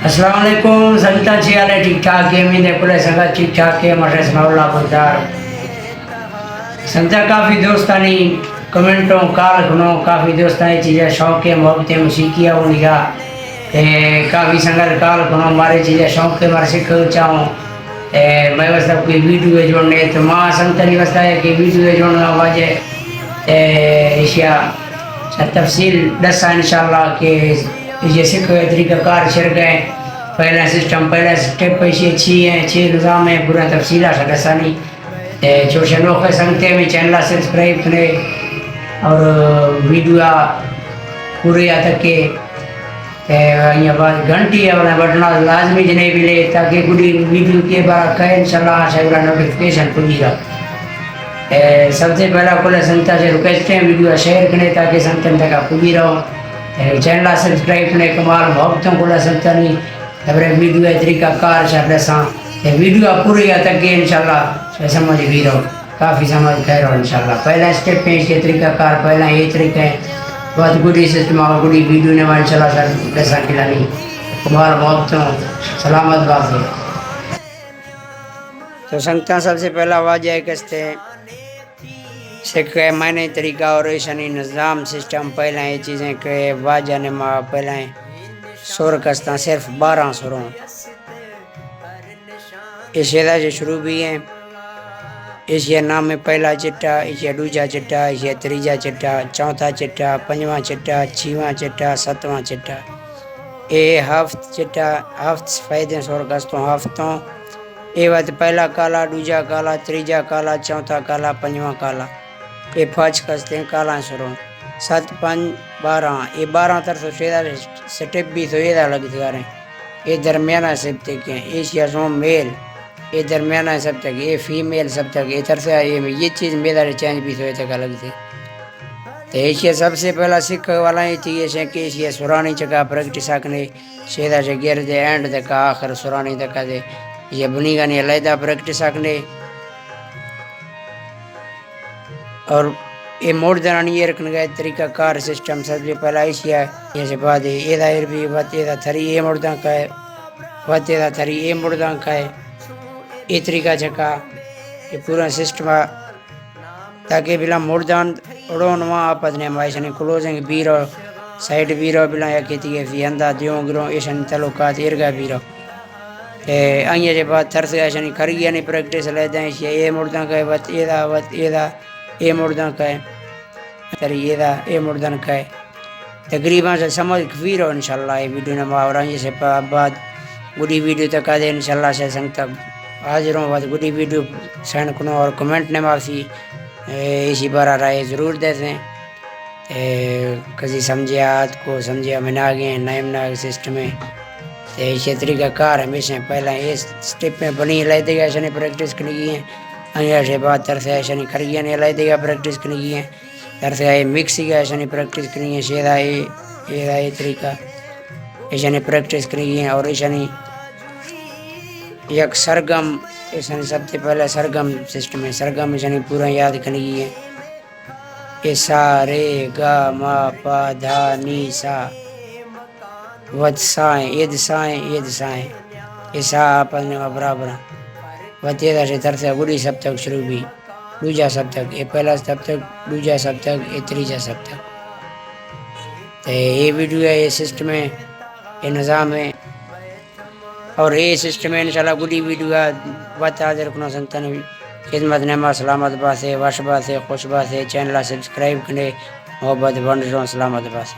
السلام علیکم سنگتاں، چی حال ہے؟ ٹھیک ٹھاک ہے؟ امید ہے کل سنگت ٹھیک ٹھاک ہے۔ ماشاءاللہ، اسماء اللہ بزدار۔ سنگتاں، کافی دوستانی کمنٹوں، کال کنوں، کافی دوستانی چیزیں شوق ہے، محبت ہے، موسیقی ہے، وہ نگاہ۔ اے، کافی سنگت کال کنوں، مارے چیزیں شوق ہے، مارے سکھ چاہوں۔ اے، مئے واسطہ کوئی ویڈیو ہے جوڑنے، تو ما سنگتانی واسطہ ہے کہ ویڈیو ہے جوڑنا واجہ۔ اے، اشیا تفصیل ڈسا انشاءاللہ کہ یہ سکھ طریقہ کار شرک ہے، پہلا سسٹم، پہلا سٹیپ ایشی چھی ہے، چھی نظام ہے، پورا تفصیل آ ڈسانی۔ اے، چوشے نوخے سنگتے میں چینل سبسکرائب کنے اور ویڈیو پورے آ تک کے اے، آئی بعد گھنٹی والا بٹن لازمی جنے بلے، تاکہ گڈی ویڈیو کے بارا کہے انشاءاللہ آ شاید نوٹیفکیشن پوجی رہا۔ اے، سب سے پہلا کل سنگتا سے ریکویسٹ ہے، ویڈیو شیئر کنے تاکہ سنگتن تک پوجی رہو۔ اے، چینل سبسکرائب کنے، کمال محبتوں کل سنگتا نہیں۔ تبرے ویڈیو طریقہ کار شر رساں۔ اے، ویڈیو پوری آ تک کے انشاءاللہ سمجھ بھی رہو۔ کافی سمجھ خیر ہو انشاءاللہ۔ پہلا سٹیپ ہے اس کے طریقہ کار، پہلا یہ طریقہ ہے۔ بہت گڈی سسٹم آو، گڈی ویڈیو نے انشاءاللہ سر دسا کلانی۔ کمال بہت تو سلامت بات ہے۔ تو سنگتاں، سب سے پہلا واجہ ہے کستے سکھ ہے، میں نے طریقہ اور ایشانی نظام سسٹم پہلا یہ چیزیں کہ واجہ نے ما پہلا سر کستاں صرف بارہ سروں۔ ایشی دا جو شروع بھی ہیں، ایشی نام میں پہلا چٹا، ایشی دوجا چٹا، ایشی تریجا چٹا، چوتھا چٹا، پنجواں چٹا، چھواں چٹا، ستواں چٹا۔ اے ہفت چٹا، ہفت سفیدیں سر کستوں ہفتوں۔ اے وت پہلا کالا، دوجا کالا، تریجا کالا، چوتھا کالا، پنجواں کالا۔ اے پاچ کستیں کالاں سروں۔ ست پنج بارہ، اے بارہ تر سو شیدا سٹیپ بھی سو ایدا لگتگاریں۔ اے درمیانہ سبتک ہیں، ایشیا سوں میل، اے درمیانہ سبتک، اے فیمیل سبتک، اے ترسا اے میں یہ چیز میدارے چینج بھی سوئے تک الگ تھے۔ تو ایشیا سب سے پہلا سکھ والا یہ تھی ایشیا کہ ایشیا سرانی چکا پریکٹس آکنے، شیدا سے گرد اینڈ تک آخر سرانی تک دے، یہ بنی گانی علیحدہ پریکٹس آکنے۔ اور اے مردانی ایر کنگا طریقہ کار سسٹم سب سے پہلا ایشیا، ایشیا بعد اے دا ایر بھی وت اے دا تھری اے مردان کا ہے، وت اے دا تھری اے مردان کا ہے۔ اے طریقہ چکا، اے پورا سسٹم آ، تاکہ بلا مردان اڑو نوا آپت نے ہمائشانی کلوزنگ بیرو، سائیڈ بیرو بلا یا کہتی ہے فی اندا دیوں گروں ایشانی تعلقات ایرگا بیرو۔ اے، آئی ءَ چہ بعد ترس ءَ ایشانی کھرگیانی پریکٹس لیدیں، ایشی ءَ اے مرداں کئے، وت ایدا، وت ایدا، اے مرداں کئے، تری ایدا، اے مرداں کئے۔ تقریباً سے سمجھ کفی رو انشاءاللہ اے ویڈیو نما اور آئی ءَ چہ پا-، بعد گڈی ویڈیو تک آدے انشاءاللہ سے سنگت حاضر ہوں، وت گڈی ویڈیو سینڈ کنوں اور کمنٹ نما سی، اے، ایشی بارہ رائے ضرور دیسیں۔ اے، کسی سمجھے آت کو سمجھے مناگیں، نئے مناگ سسٹم ہے۔ تے ایشی طریقہ کار ہمیشہ پہلا اے سٹیپ میں بنی لے دے گا، ایشانی پریکٹس کنگی ہیں۔ آئی ءَ چہ بعد ترس ءَ ایشانی کھرگیانی لے دے گا پریکٹس کنگی ہیں۔ ترس ءَ اے مکس گا ایشانی پریکٹس کنگی ہیں۔ شیدا اے، اے، اے طریقہ ایشانی پریکٹس کنگی ہیں اور ایشانی یک سرگم، ایشانی سب سے پہلے سرگم سسٹم ہے۔ سرگم ایشانی پورا یاد کنگی ہیں۔ اے سا، رے، گا، ما، پا، دھا، نی، سا۔ وت سائیں، اید سائیں، اید سائیں۔ اے سا آپس میں برابر ہیں۔ وت اے داشے ترسے گڈی سبتک شروع بھی۔ دوجا سبتک، اے پہلا سبتک، دوجا سبتک، اے تریجا سبتک۔ تے اے ویڈیو ہے، اے سسٹم ہے، اے نظام ہے۔ اور اے سسٹم ہے، انشاءاللہ گڈی ویڈیو آ وت حاضر کنوں سنگتانی خدمت نما۔ سلامت باسے، وش باسے، خوش باسے، چینل آ سبسکرائب کنے، محبت بنڈ رو، سلامت باسے۔